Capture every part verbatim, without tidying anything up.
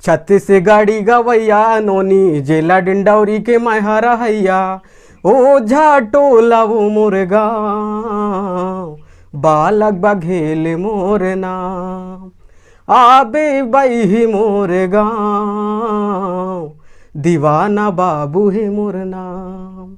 छत्तीसगढ़ी गवैया नोनी, जेला डिंडौरी के मैं हर हैया। ओझा टोला वो मोर गाँव, बालक बघेल मोर नाम। आबे बही मोर गाँव, दीवाना बाबू हे मोर नाम।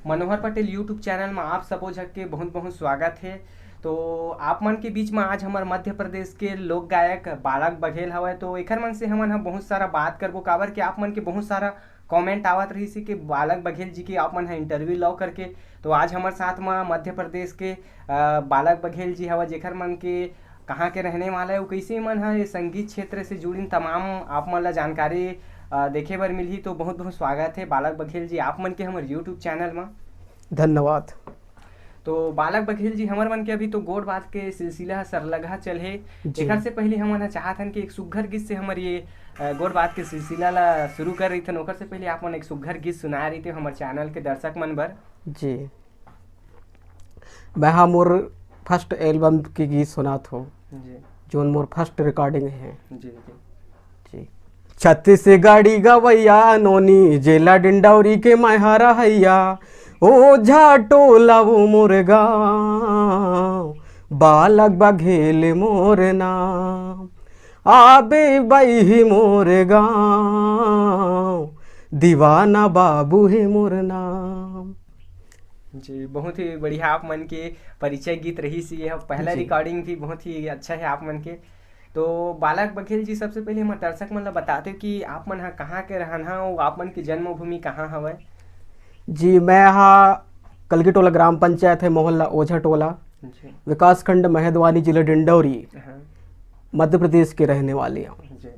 मनोहर पटेल YouTube चैनल में आप सबो झक के बहुत बहुत स्वागत हे। तो आप मन के बीच में आज हमर मध्य प्रदेश के लोक गायक बालक बघेल हवय, तो एकर मन से हमन ह बहुत सारा बात करबो, काबर कि आप मन के बहुत सारा कमेंट आवत रहिस हे कि बालक बघेल जी के आप मन ह इंटरव्यू लो करके। तो आज हमर साथ में मध्य प्रदेश के अ, बालक बघेल जी हवय, जेकर मन के कहाँ के रहने वाला है, वो कैसे मन ह ये संगीत क्षेत्र से जुड़िन, तमाम आप मन ला जानकारी अ, देखे बर मिलही। तो बहुत बहुत स्वागत है बालक बघेल जी आप मन के हमर YouTube चैनल में। धन्यवाद। तो बालक बघेल जी, हमर मन के अभी तो गोठ बात के सिलसिला ह सरलगहा चलहे। जी। एकर से पहले हमन ह चाहत हन कि एक सुग्घर गीत से हमर ये अ, गोठ बात के सिलसिला ला शुरू कर रहिथन। ओकर से पहले आप मन एक सुग्घर गीत सुनाए रहिते हमर चैनल के दर्शक मन बर। जी, मैं हा मोर फर्स्ट एल्बम के गीत सुनात हो, जी। जोन मोर फर्स्ट रिकॉर्डिंग है। जी, जी। जी। छत्तीसगढ़ी गवैया नोनी, जेला डिंडौरी के मैं हर हैया। ओझा टोला वो मोर गाँव, बालक बघेल मोर नाम। आबे बही मोर गाँव, दीवाना बाबू हे मोर नाम। जी, बहुत ही बढ़िया आप मन के परिचय गीत रहिस हे। पहला जी। रिकॉर्डिंग भी बहुत ही अच्छा है आप मन के। तो बालक बघेल जी, सबसे पहले हमर दर्शक मन ला बताते हो कि आप मन ह कहाँ के रहन हा, अउ आप मन के जन्मभूमि कहाँ हवय? जी, मैं हा कलकी टोला ग्राम पंचायत है, मोहल्ला ओझा टोला, जी। विकासखंड महेदवानी, जिला डिंडौरी, हाँ। मध्य प्रदेश के रहने वाले हैं। जी।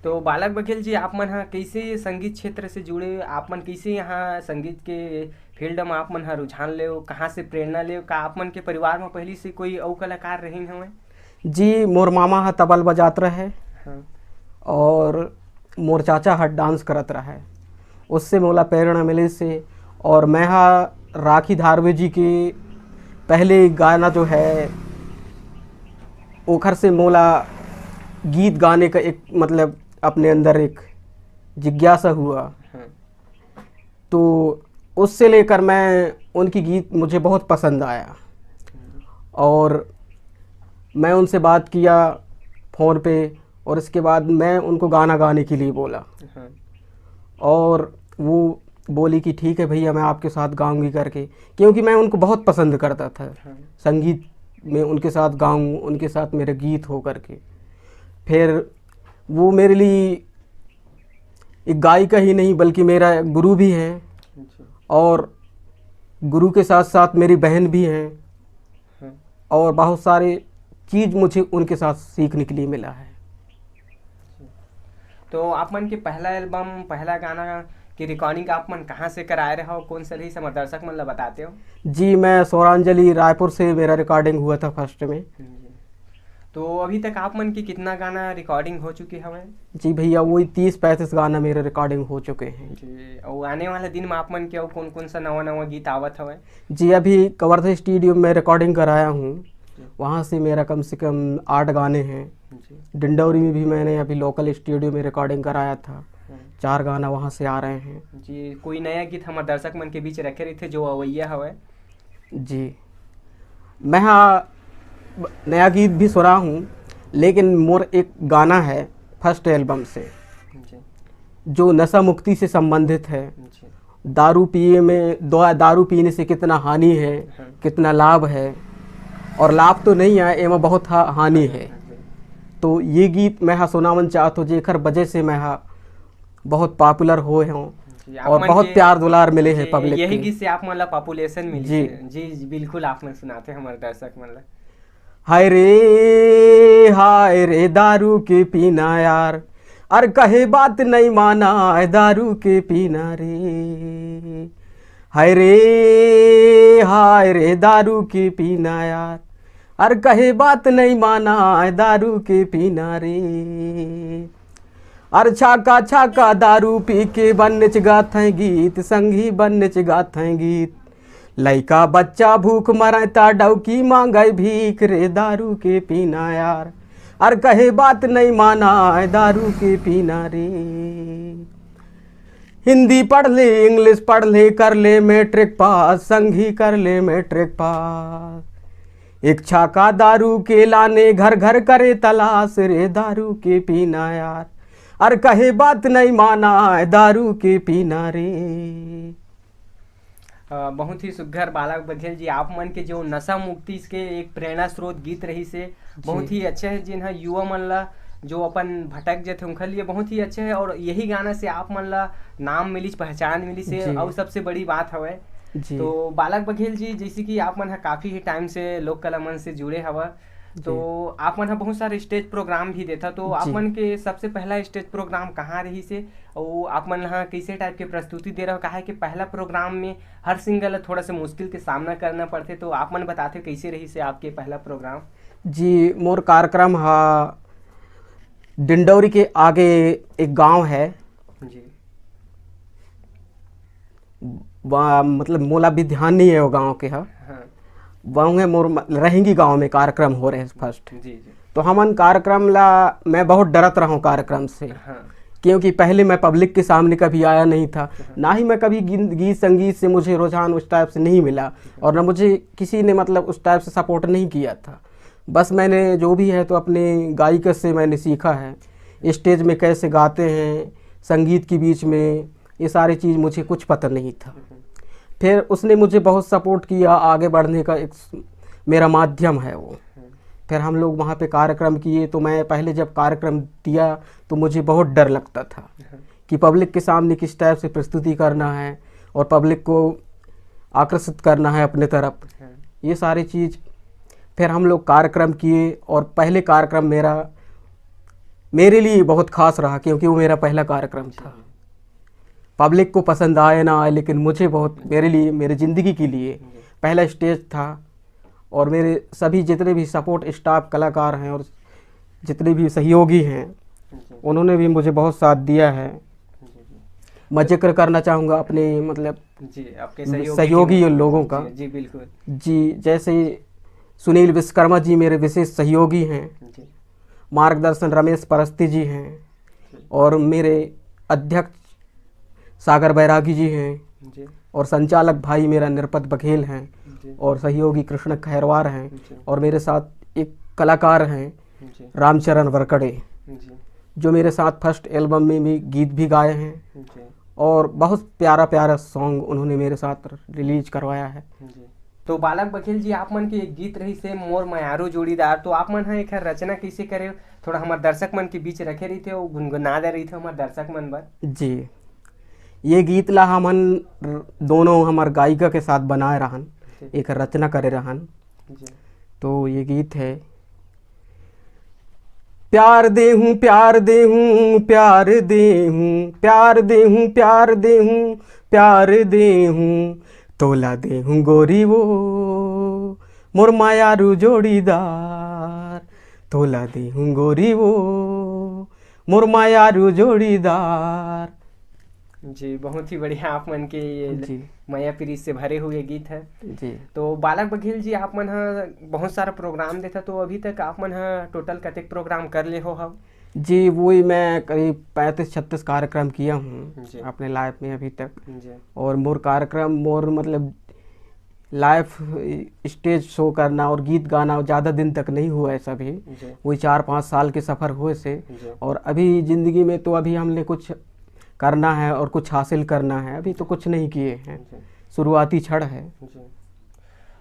तो बालक बघेल जी, आप मन ह कैसे ये संगीत क्षेत्र से जुड़े? आप मन कैसे यहाँ संगीत के फील्ड में आप मन ह रुझान लेव? कहाँ से प्रेरणा लेव? का आप मन के परिवार में पहले से कोई अउ कलाकार रहिन हवय? जी, मोर मामा ह तबल बजात रहे हाँ। और मोर चाचा ह डांस करत रहे, उससे मोला प्रेरणा मिले से। और मैं हा राखी धारवे जी के पहले गाना जो है, ओखर से मोला गीत गाने का एक, मतलब, अपने अंदर एक जिज्ञासा हुआ। हाँ। तो उससे लेकर मैं उनकी गीत मुझे बहुत पसंद आया और मैं उनसे बात किया फ़ोन पे और इसके बाद मैं उनको गाना गाने के लिए बोला। हाँ। और वो बोली कि ठीक है भैया, मैं आपके साथ गाऊंगी करके, क्योंकि मैं उनको बहुत पसंद करता था। हाँ। संगीत में उनके साथ गाऊं, उनके साथ मेरे गीत हो करके। फिर वो मेरे लिए एक गायिका ही नहीं बल्कि मेरा गुरु भी है अच्छा। और गुरु के साथ साथ मेरी बहन भी हैं हाँ। और बहुत सारे चीज़ मुझे उनके साथ सीखने के लिए मिला है। तो आप मन के पहला एल्बम, पहला गाना के रिकॉर्डिंग आप मन कहाँ से कराए रहे हो, कौन से रही हमर दर्शक मन ला बताते हो? जी, मैं सौरांजलि रायपुर से मेरा रिकॉर्डिंग हुआ था फर्स्ट में। जी। तो अभी तक आप मन के कितना गाना रिकॉर्डिंग हो चुके हवे? जी भैया, वही तीस पैंतीस गाना मेरे रिकॉर्डिंग हो चुके हैं। जी, और आने वाले दिन में आप मन के और कौन कौन सा नवा नवा गीत आवत हवे? जी, अभी कवर्धा स्टूडियो में रिकॉर्डिंग कराया हूँ, जी। वहाँ से मेरा कम से कम आठ गाने हैं। जी। डिंडौरी में भी मैंने अभी लोकल स्टूडियो में रिकॉर्डिंग कराया था, हम्म। चार गाना वहाँ से आ रहे हैं। जी, कोई नया गीत हमारे दर्शक मन के बीच रखे रहिथे जो अवैया हवे? जी, मैं हाँ नया गीत भी सुना हूँ, लेकिन मोर एक गाना है फर्स्ट एल्बम से, जी। जो नशा मुक्ति से संबंधित है। जी। दारू पिए में, दो-, दारू पीने से कितना हानि है, हाँ। कितना लाभ है, और लाभ तो नहीं है, एमा बहुत हा-, हानि है। जी। तो ये गीत मैं हा सुनावन चाहत हूँ, जेकर वजह से मैं हा बहुत पॉपुलर होए हूँ जी, आप और मन बहुत के प्यार दुलार मिले है जी, पब्लिक यही के। गीत से आप मन ला पॉपुलेशन मिली जी। है। जी, जी, बिल्कुल आप मन सुनाते हमारे दर्शक मन ला। हाय रे, हाय रे दारू के पीना यार, अर कहे बात नहीं माना है दारू के पीना रे। हाय रे, हाय रे दारू के पीना यार, अर कहे बात नहीं माना है दारू के पीना रे। अर छाका छाका दारू पी के बन्नेच गात हैं गीत, संगी बन्नेच गात हैं गीत। लइका बच्चा भूख मरय ता डौकी मांगय भीख रे दारू के पीना यार। अर कहे बात नहीं माना है दारू के पीना रे। हिंदी पढ़ ले, इंग्लिश पढ़ ले, कर ले मैट्रिक पास, संगी कर ले मैट्रिक पास। इच्छा का दारू के लाने घर घर करे तलाश रे दारू के पीना यार। अर कहे बात नहीं माना है दारू के पीना रे। अ, बहुत ही सुघर बालक बघेल जी, आप मन के जो नशा मुक्ति के एक प्रेरणा स्रोत गीत रहिस हे, बहुत ही अच्छा हे, जिन ह युवा मन ला जो अपन भटक जथे उनकर लिए बहुत ही अच्छा हे, और यही गाना से आप मन ला नाम मिलिस, पहचान मिलिस हे, जी। और सबसे बड़ी बात हवे। जी। तो बालक बघेल जी, जैसे कि आप मन ह काफी ही टाइम से लोक कला मंच से जुड़े हवा, तो आप मन ह बहुत सारे स्टेज प्रोग्राम भी देथा, तो आप जी। मन के सबसे पहला स्टेज प्रोग्राम कहाँ रहिस हे, और आप मन ह कैसे टाइप के प्रस्तुति दे रहे हो? काहे कि पहला प्रोग्राम में हर सिंगर ला थोड़ा सा मुश्किल के सामना करना पड़थे, तो आप मन बताथे कैसे रहिस हे आपके पहला प्रोग्राम? जी, मोर कार्यक्रम हा डिंडौरी के आगे एक गांव है, जी। वा-, मतलब मोला भी ध्यान नहीं है वो गांव के हा। हाँ। वहाँ मोर म-, रहेंगी गांव में कार्यक्रम हो रहे फर्स्ट। जी जी। तो हमन कार्यक्रम ला, मैं बहुत डरत रहा हूँ कार्यक्रम से, हाँ। क्योंकि पहले मैं पब्लिक के सामने कभी आया नहीं था, ना ही मैं कभी गीत गीत संगीत से मुझे रुझान उस टाइप से नहीं मिला, और ना मुझे किसी ने मतलब उस टाइप से सपोर्ट नहीं किया था। बस मैंने जो भी है तो अपने गायिका से मैंने सीखा है, स्टेज में कैसे गाते हैं, संगीत के बीच में, ये सारी चीज़ मुझे कुछ पता नहीं था। फिर उसने मुझे बहुत सपोर्ट किया, आगे बढ़ने का एक मेरा माध्यम है वो। फिर हम लोग वहाँ पे कार्यक्रम किए, तो मैं पहले जब कार्यक्रम दिया तो मुझे बहुत डर लगता था कि पब्लिक के सामने किस टाइप से प्रस्तुति करना है और पब्लिक को आकर्षित करना है अपने तरफ, ये सारी चीज़। फिर हम लोग कार्यक्रम किए और पहले कार्यक्रम मेरा, मेरे लिए बहुत खास रहा, क्योंकि वो मेरा पहला कार्यक्रम था। पब्लिक को पसंद आए ना आए, लेकिन मुझे बहुत, मेरे लिए, मेरी ज़िंदगी के लिए पहला स्टेज था। और मेरे सभी जितने भी सपोर्ट स्टाफ, कलाकार हैं और जितने भी सहयोगी हैं, जी। उन्होंने भी मुझे बहुत साथ दिया है। जी जी। मैं जिक्र करना चाहूँगा अपने, मतलब, जी, आपके सहयोगी सहयोगी जो- उन लोगों का। जी, जी, बिल्कुल। जी, जैसे सुनील विश्वकर्मा जी मेरे विशेष सहयोगी हैं, जी। मार्गदर्शन रमेश परस्ती जी हैं, और मेरे अध्यक्ष सागर बैरागी जी हैं, जी। और संचालक भाई मेरा निरपत बघेल हैं, जी। और सहयोगी कृष्ण खैरवार हैं, जी। और मेरे साथ एक कलाकार हैं जी। रामचरण वरकड़े, जी। जो मेरे साथ फर्स्ट एल्बम में भी गीत भी गाए हैं, जी। और बहुत प्यारा प्यारा सॉन्ग उन्होंने मेरे साथ रिलीज करवाया है। जी। तो बालक बघेल जी, आप मन के एक गीत रहिस हे मोर मयारू जोड़ीदार, तो आप मन ह एखर रचना कैसे करे? थोड़ा हमर दर्शक मन के बीच रखे रहिथे, वो गुनगुना दे रहिथे हमर दर्शक मन बर। जी, ये गीत ला हमन दोनों हमर गायिका के साथ बनाए रहन, जी। एक रचना करे रहन। जी। तो ये गीत है, प्यार देहूं, प्यार देहूं, प्यार देहूं, प्यार देहूं, प्यार देहूं, प्यार देहूं, तोला देहूं गोरी वो मोर मायारू जोड़ीदार, तोला देहूं गोरी वो मोर मायारू जोड़ीदार। जी, बहुत ही बढ़िया आप मन के ये जी। मया प्रीत से भरे हुए गीत है। जी। तो बालक बघेल जी, आप मन ह बहुत सारा प्रोग्राम देथा, तो अभी तक आप मन ह टोटल कतेक प्रोग्राम कर ले हो हव? जी, वही मैं करीब पैंतीस छत्तीस कार्यक्रम किया हूँ जी। अपने लाइफ में अभी तक। जी। और मोर कार्यक्रम, मोर मतलब लाइव स्टेज शो करना और गीत गाना ज़्यादा दिन तक नहीं हुआ है सभी, जी। वही चार पाँच साल के सफ़र हुए से। जी। और अभी ज़िंदगी में तो अभी हमने कुछ करना है और कुछ हासिल करना है, अभी तो कुछ नहीं किए हैं, जी। शुरुआती क्षण है। जी।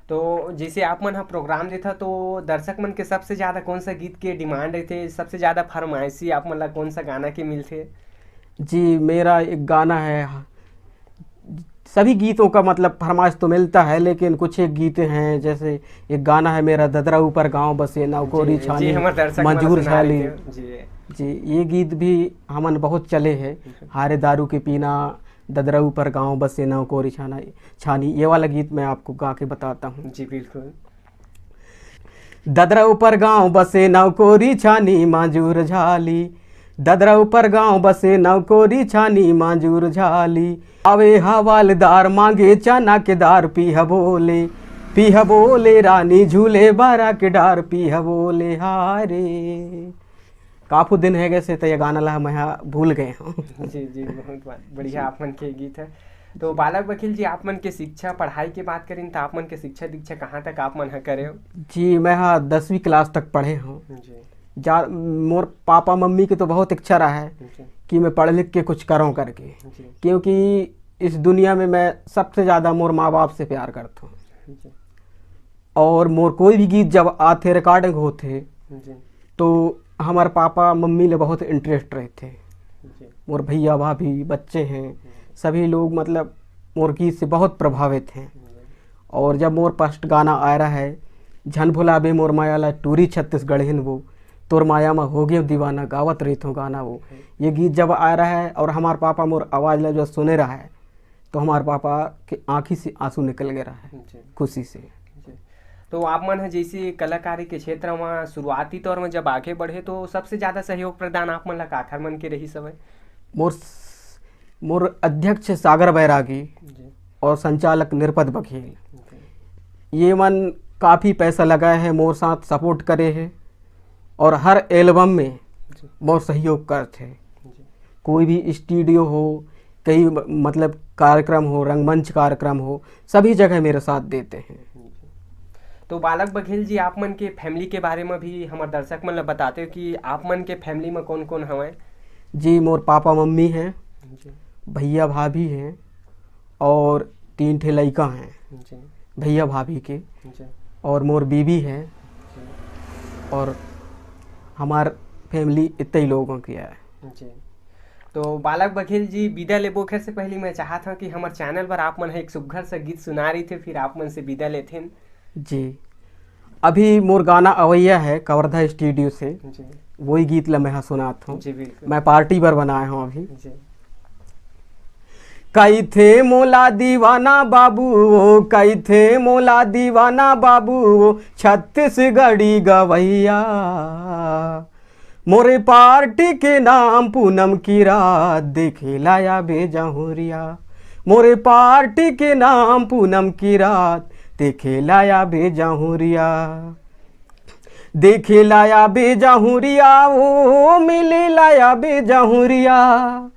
तो जैसे आप मन ह प्रोग्राम देथा, तो दर्शक मन के सबसे ज्यादा कौन सा गीत के डिमांड रहिथे, सबसे ज्यादा फरमाइशी आप मन ला कौन सा गाना के मिलथे? जी, मेरा एक गाना है, सभी गीतों का मतलब फरमाइश तो मिलता है, लेकिन कुछ एक गीत हैं, जैसे एक गाना है मेरा, ददरा ऊपर गांव बसे नौकोरी जी, जी, छानी हमर दर्शक मन मजूर सुना छाली। रहिथे। जी। जी, ये गीत भी हमन बहुत चले हैं, हारे दारू के पीना, ददरा ऊपर गांव बसे नौकोरी छाना छानी, ये वाला गीत मैं आपको गा के बताता हूँ। जी, बिल्कुल। ददरा ऊपर गांव बसे नौकोरी छानी माजूर झाली, ददरा ऊपर गांव बसे नौकोरी छानी माजूर झाली। आवे हवालदार मांगे चना के दार पी ह बोले, पीहबो ले रानी झूले बारा के डार, पीहबो ले हारे। काफी दिन है गए से तो ये गाना ला मैं हा भूल गए हूँ। जी जी, बहुत बा- बढ़िया जी। आप मन के गीत है। तो बालक बघेल जी, आप मन के शिक्षा पढ़ाई के बात करें तो आप मन के शिक्षा दीक्षा कहाँ तक आप मन ह करे हो? जी, मैं हा दसवीं क्लास तक पढ़े हूँ। जी। जा मोर पापा मम्मी के तो बहुत इच्छा रहा है जी। कि मैं पढ़ लिख के कुछ करूँ करके, जी। क्योंकि इस दुनिया में मैं सबसे ज़्यादा मोर माँ बाप से प्यार करता हूँ। जी। और मोर कोई भी गीत जब आथे, रिकॉर्डिंग होथे, जी। तो हमारे पापा मम्मी ले बहुत इंटरेस्ट रहते। जी। मोर भैया भाभी बच्चे हैं, सभी लोग मतलब मोर गीत से बहुत प्रभावित हैं। जी। और जब मोर फर्स्ट गाना आ रहा है, झन भुलाबे मोर माया ला, टूरी छत्तीसगढ़िन वो, तोर माया में हो गए दीवाना, गावत रहिथों गाना वो। ये गीत जब आ रहा है और हमारे पापा मोर आवाज़ ला जो सुने रहा है, तो हमारे पापा के आँखी से आंसू निकल गए रहा है जी। खुशी से। जी। तो आप मन ह जैसे कलाकारी के क्षेत्र में शुरुआती तौर में जब आगे बढ़े, तो सबसे ज्यादा सहयोग प्रदान आप मन ला काखर मन के रही सवय? मोर स- मोर अध्यक्ष सागर बैरागी जी। और संचालक निरपत बघेल, जी। ये मन काफ़ी पैसा लगाए हैं, मोर साथ सपोर्ट करे हैं और हर एल्बम में जी। मोर सहयोग करते हैं। जी। कोई भी स्टूडियो हो, कई म- मतलब कार्यक्रम हो, रंगमंच कार्यक्रम हो, सभी जगह मेरे साथ देते हैं। जी। तो बालक बघेल जी, आप मन के फैमिली के बारे में भी हमारे दर्शक मन ला बताते हो कि आप मन के फैमिली में कौन कौन हवय? जी, मोर पापा मम्मी हैं, जी। भैया भाभी हैं और तीन ठे लइका हैं जी। भैया भाभी के, जी। और मोर बीबी है जी। और हमार फैमिली इतने ही लोगों की है। जी। तो बालक बघेल जी, विदा लेबो ओखर से पहले मैं चाहत हूँ कि हमारे चैनल पर आप मन ह एक सुग्घर सा गीत सुना रही थे, फिर आप मन से विदा लेथिन। जी, अभी मोर गाना अवैया है कवर्धा स्टूडियो से, जी। वही गीत ला मैं हा सुनात हूँ। जी, बिल्कुल। मैं पार्टी बर बनाए हूँ अभी। जी। कइथे मोला दीवाना बाबू ओ, कइथे मोला दीवाना बाबू ओ, छत्तीसगढ़ी गवैया। मोरे पार्टी के नाम पूनम की रात, देखे लाया बेजहुरिया। मोरे पार्टी के नाम पूनम की रात, देखे लाया बेजहुरिया। देखे लाया बेजहुरिया, ओ मिले लाया बेजहुरिया।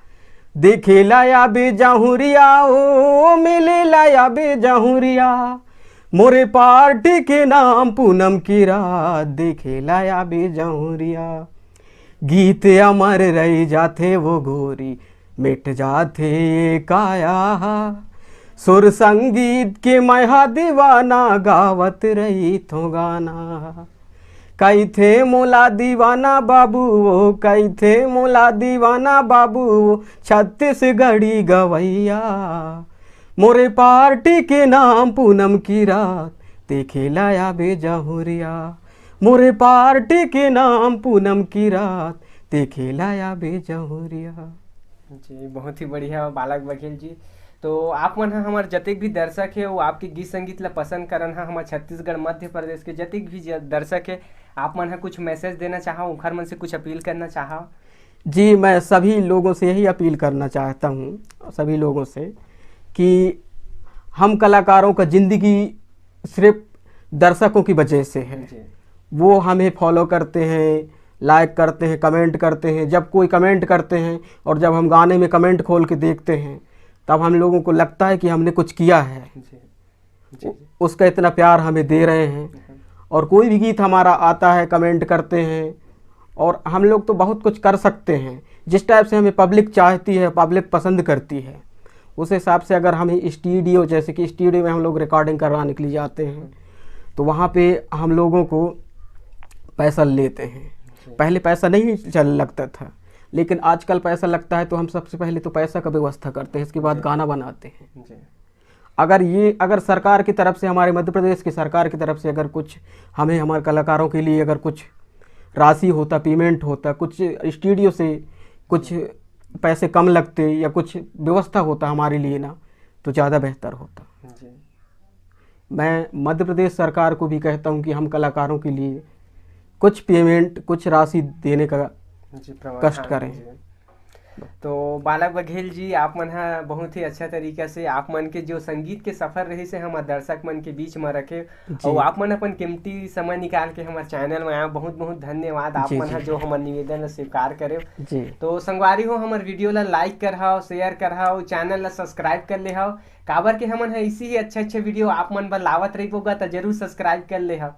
देखे लाया बेजहुरिया, ओ मिले लाया बेजहुरिया। मोरे पार्टी के नाम पूनम की रात, देखे लाया बेजहुरिया। गीत अमर रही जाथे वो गोरी, मिट जाथे ये काया हा। सुर संगीत के मैं हा दीवाना, गावत रहिथों गाना। कइथे मोला दीवाना बाबू ओ, कइथे मोला दीवाना बाबू ओ, छत्तीसगढ़ी गवैया। मोरे पार्टी के नाम पूनम की रात, देखे लाया बेजहुरिया। मोरे पार्टी के नाम पूनम की रात, देखे लाया बेजहुरिया। जी, बहुत ही बढ़िया बालक बघेल जी। तो आप मन ह हमार जतेक भी दर्शक हे, वो आपके गीत संगीत ला पसंद करन ह, हमार छत्तीसगढ़, मध्य प्रदेश के जतेक भी ज-, दर्शक हे, आप मन ह कुछ मैसेज देना चाहो, उखर मन से कुछ अपील करना चाहो? जी, मैं सभी लोगों से यही अपील करना चाहता हूँ, सभी लोगों से, कि हम कलाकारों का ज़िंदगी सिर्फ दर्शकों की वजह से है। जी। वो हमें फॉलो करते हैं, लाइक करते हैं, कमेंट करते हैं। जब कोई कमेंट करते हैं और जब हम गाने में कमेंट खोल के देखते हैं, तब हम लोगों को लगता है कि हमने कुछ किया है। जी। जी, उ-, जी। उसका इतना प्यार हमें दे रहे हैं। हम्म। और कोई भी गीत हमारा आता है, कमेंट करते हैं, और हम लोग तो बहुत कुछ कर सकते हैं। जिस टाइप से हमें पब्लिक चाहती है, पब्लिक पसंद करती है, उस हिसाब से अगर हम स्टूडियो, जैसे कि स्टूडियो में हम लोग रिकॉर्डिंग करवाने के लिए जाते हैं, तो वहाँ पे हम लोगों को पैसा लेते हैं। जी। पहले पैसा नहीं चल लगता था, लेकिन आजकल पैसा लगता है, तो हम सबसे पहले तो पैसा का व्यवस्था करते हैं, इसके बाद जी। गाना बनाते हैं। जी। अगर ये, अगर सरकार की तरफ से, हमारे मध्य प्रदेश की सरकार की तरफ से अगर कुछ हमें, हमारे कलाकारों के लिए अगर कुछ राशि होता, पेमेंट होता, कुछ स्टूडियो से कुछ पैसे कम लगते या कुछ व्यवस्था होता हमारे लिए ना, तो ज़्यादा बेहतर होता। जी। मैं मध्य प्रदेश सरकार को भी कहता हूँ कि हम कलाकारों के लिए कुछ पेमेंट, कुछ राशि देने का जी, प्रावधान कष्ट करें। कीजिए। तो बालक बघेल जी, आप मन ह बहुत ही अच्छा तरीका से आप मन के जो संगीत के सफर रहिस हे हमर दर्शक मन के बीच म रखे, जी। और आप मन अपन कीमती समय निकाल के हमर चैनल में आए, बहुत बहुत धन्यवाद। आप जी, मन जी। ह जो हमर निवेदन ला स्वीकार करे। जी। तो संगवारी हो, हमर वीडियो ला लाइक कर हव, शेयर कर हव, चैनल ला सब्सक्राइब कर ले हव, काबर के हमन ह इसी ही अच्छे अच्छे वीडियो आप मन बर लावत रहिबो गा, त जरूर सब्सक्राइब कर ले हव।